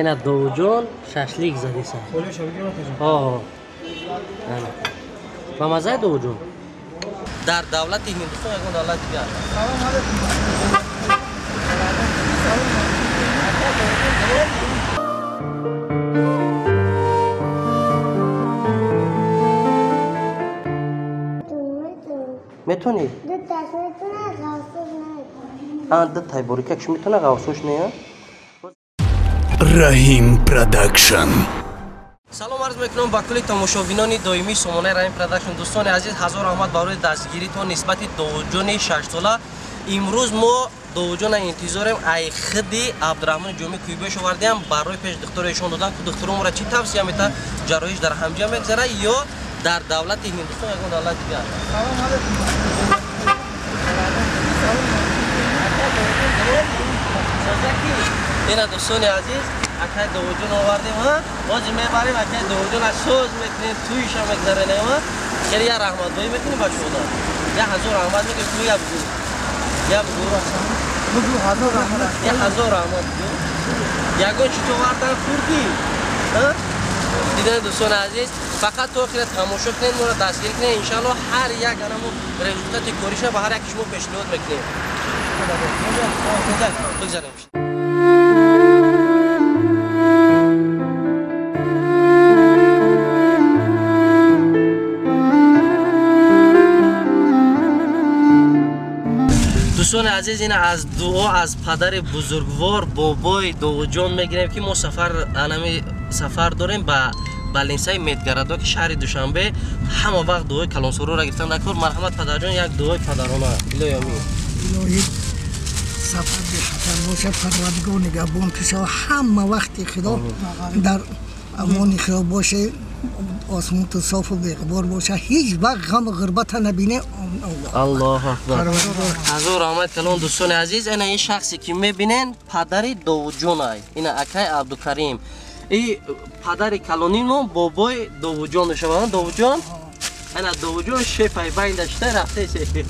Ина Довуджон шашлик задиса. Ба маззаи Довуджон? Дар давлати Ҳиндустон ягон давлат дигар. Салом алейкум. Метонӣ? Дуташ метона, ғавсош наметона. А, дутай борикакш метона, ғавсош не? Раҳим Продакшн. Салом арз мекунам ба кулли тамошобинони доимии сомонаи Раҳим Продакшн. Дӯстони азиз, ҳазор раҳмат барои дастгиритон нисбати Довуджони шашсола. Имрӯз мо Довуджона интизорем ай хиди Абдураҳмони Ҷомӣ Куйбеш овардем барои пеш духтуро ишон додан, ки духтуро моро чӣ тавсия метаҳад, ҷарроҳиш дар ҳамҷа мегзара ё дар давлати Ҳиндустон ягон давлат дигар. Салом алейкум. Ина дӯстони азиз, акай Довуджон овардем, ҳозир мебарем акай Довуджон аз соз мекунем, туиша мегзаранем. Хеле я раҳматдоӣ мекунем ба шумо. Я ҳазор раҳмат мекунем, ту я бугу. Я бугу. Бугу ҳазор раҳмат. Я ҳазор раҳмат бугу. Ягон чиз овардан хурдӣ. Дидан дӯстони азиз, фақат то охира тамошо кунед, моро дастгирӣ кунед. Иншааллоҳ ҳар як анамо результати кориша ба ҳар яки шумо пешниҳод мекунем. Бигзарем. Дӯстони азиз, ина аз дуо аз падари бузургвор бобои Довуджон мегирем, ки мо сафар анами сафар дорем ба балинсаи Медгородоки шаҳри Душанбе. Ҳама вақт дуои калонсоруро гирифтан дар кор. Марҳамат падарҷон, як дуои падарона. Илоҳи амин. Илоҳи сафар бехатар бошад, Парвардигор нигаҳбон ту шава, ҳама вақти Худо дар амони Худо боше, осмон ту софу беғубор боша, ҳеҷ вақт ғаму ғурбата набине. Аллоҳу акбар. Ҳазор раҳмат калон. Дӯстони азиз, ина ин шахсе ки мебинен падари Довуджонай, ина акай Абдукарим. И падари калонимо бобои Довуджон мешаванд. Довуджон, ина Довуджон шефай байнда шуда рафтесе.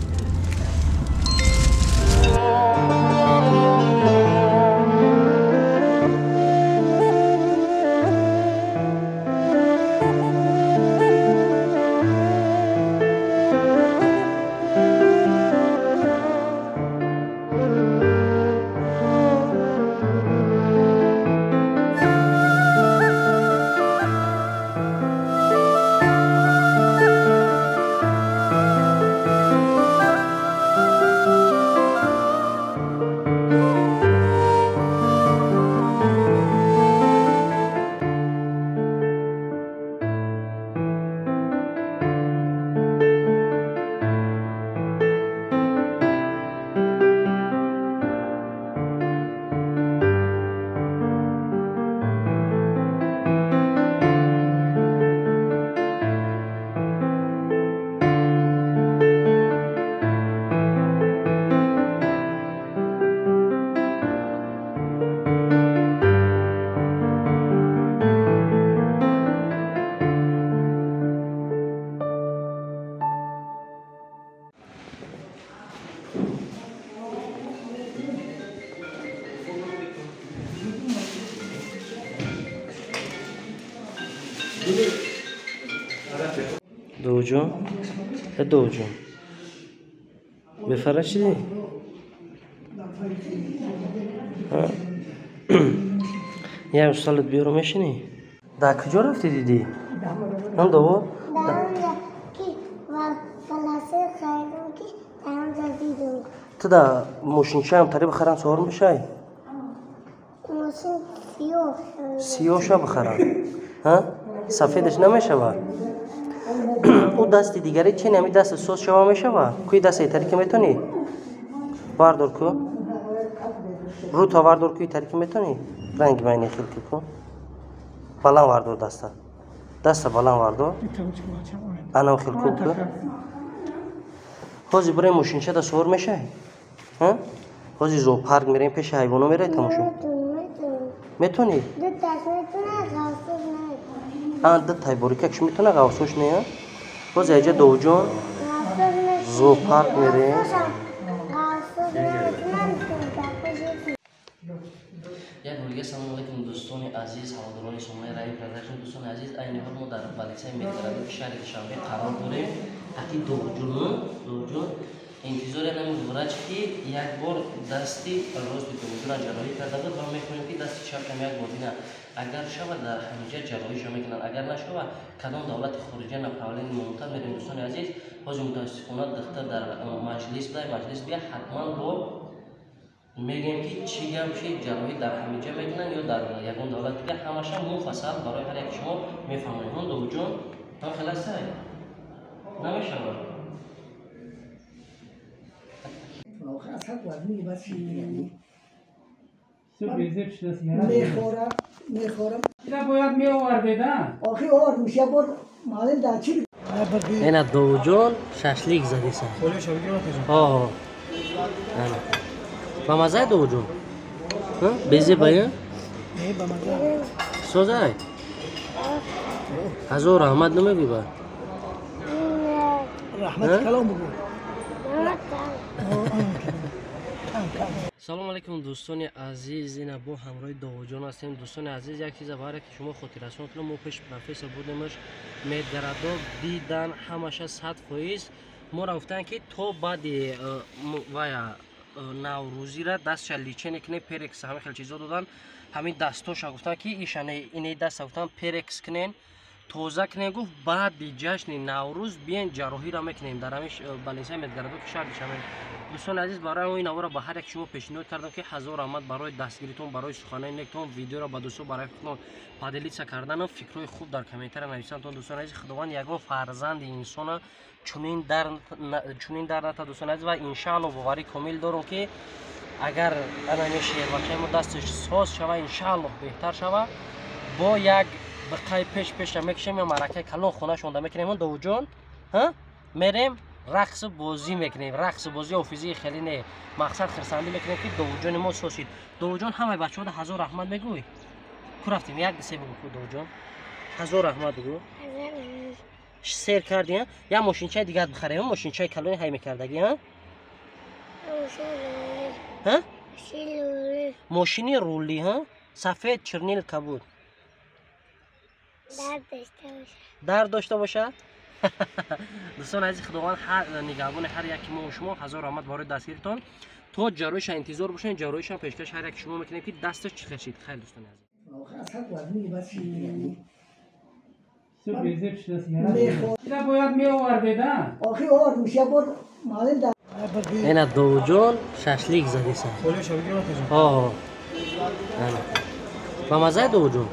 Довуджон, э Довуджон, бефара шидӣ? Як усталат биёро мешинӣ? Дар куҷо рафтӣ дидӣ? Ан Довуд? Ту дар мошинчаам тари бихарам савор мешавӣ? Сиёҳша бихарам? Сафедаш намешавад? Ӯ дасти дигаре чи? Ами дасти соз шава мешава? Куи дасти тари ки метонӣ? Вардор ку. Рута вардор куи тари ки метонӣ? Ранги майни хел ки ку. Баланд вардор даста. Даста баланд вардор. Анам хел ку ку. Ҳозир бирем мошинчада савор мешавӣ? Ҳозир зоопарк мерем, пеши ҳайвоно меравӣ тамошо? Метонӣ? Дуташ метона, ғавсош наметона. А, дутай борикакш метона, ғавсош не? Боз яҷа Довуҷон зоопарк мерем. Як бор салом алейкум дӯстони азиз, ҳаводорони сомонаи Раҳим Продакшн. Дӯстони азиз, айни ҳол мо дар балисаи Медгородок шаҳри Душанбе қарор дорем. Ати Довуҷон интизори ҳамин врач ки як бор дасти рости Довуҷонро ҷарроҳӣ карда буд ва мехоҳем ки дасти чапшам як бор бина. Агар шавад дар ҳаминҷа ҷарроҳиша мекунанд, агар нашавад кадом давлати хориҷа направлени мумтар мерем. Дӯстони азиз, ҳозир мутаассифона духтар дар маҷлис буда, маҷлис бия ҳатман бо мегӯем ки чӣ гап шид, ҷарроҳӣ дар ҳаминҷа мекунанд ё дар ягон давлат дига, ҳамаша муфассал барои ҳар яки шумо мефаҳмонем. Ҳон Довуҷон, ҳам хеласай намешавад. Ина Довуҷон шашлик задиса. Ба маззаи Довуҷон? Безе бая? Созай? Ҳазор раҳмат намегӯй ба? Раҳмати калом бигӯ. Салом алейкум дӯстони азиз, ина бо ҳамроҳи Довуҷон ҳастем. Дӯстони азиз, як чиза баре ки шумо хотиррасон кунам, мо пеши профессор будемаш, Медгородок дидан ҳамаша 100%. Моро гуфтанд ки то баъди вая наврӯзира дастша лечение кунем, перекс ҳамин хел чизо додан. Ҳамин дастоша гуфтанд ки ишане ине даста гуфтанд перекс кунен, тоза кунем. Гуфт баъди ҷашни Наврӯз биен ҷарроҳиро мекунем дар ҳамин балисаи Медгородоки шаҳри Душанбе. Дӯстони азиз, барои ин навора ба ҳар як шумо пешниҳод кардам ки ҳазор раҳмат барои дастгиритон, барои суханои нектон, видеоро ба дӯстон, барои худтон поделиться кардану фикрҳои хуб дар комментария нависантон. Дӯстони азиз, Худованд ягон фарзанди инсона чунин дар ната. Дӯстони азиз, ва иншаалло боварӣ комил дорам ки агар анами шербачаи мо дасташ соз шава, иншаалло беҳтар шава, бо як биқаи пеш пеша мекушем ё маъракаи калон хонашонда мекунем. Довуҷон, мерем рақсу бозӣ мекунем. Рақсу бозӣ офизии хеле не, мақсад хирсандӣ мекунем ки Довуҷони мо сосид. Довуҷон, ҳамаи бачаҳода ҳазор раҳмат мегӯй? Ку рафтем? Як се бигӯ ку Довуҷон, ҳазор раҳмат бигӯ. Сер кардӣ, як мошинчаи дигар бихарем, мошинчаи калони ҳай мекардагӣ. Мошини рулӣ, сафед, чернил, кабуд дард дошта бошад. Дӯстони азиз, Худованд нигаҳбони ҳар яки мо шумо. Ҳазор раҳмат барои дастгиритон. То ҷарроҳиша интизор бошед, ҷарроҳиша пешкаш ҳар яки шумо мекунем ки дасташ чӣ хел шид. Хайр дӯстони азиз. Ина Довуҷон шашлик задиса. Ба маззаи Довуҷон?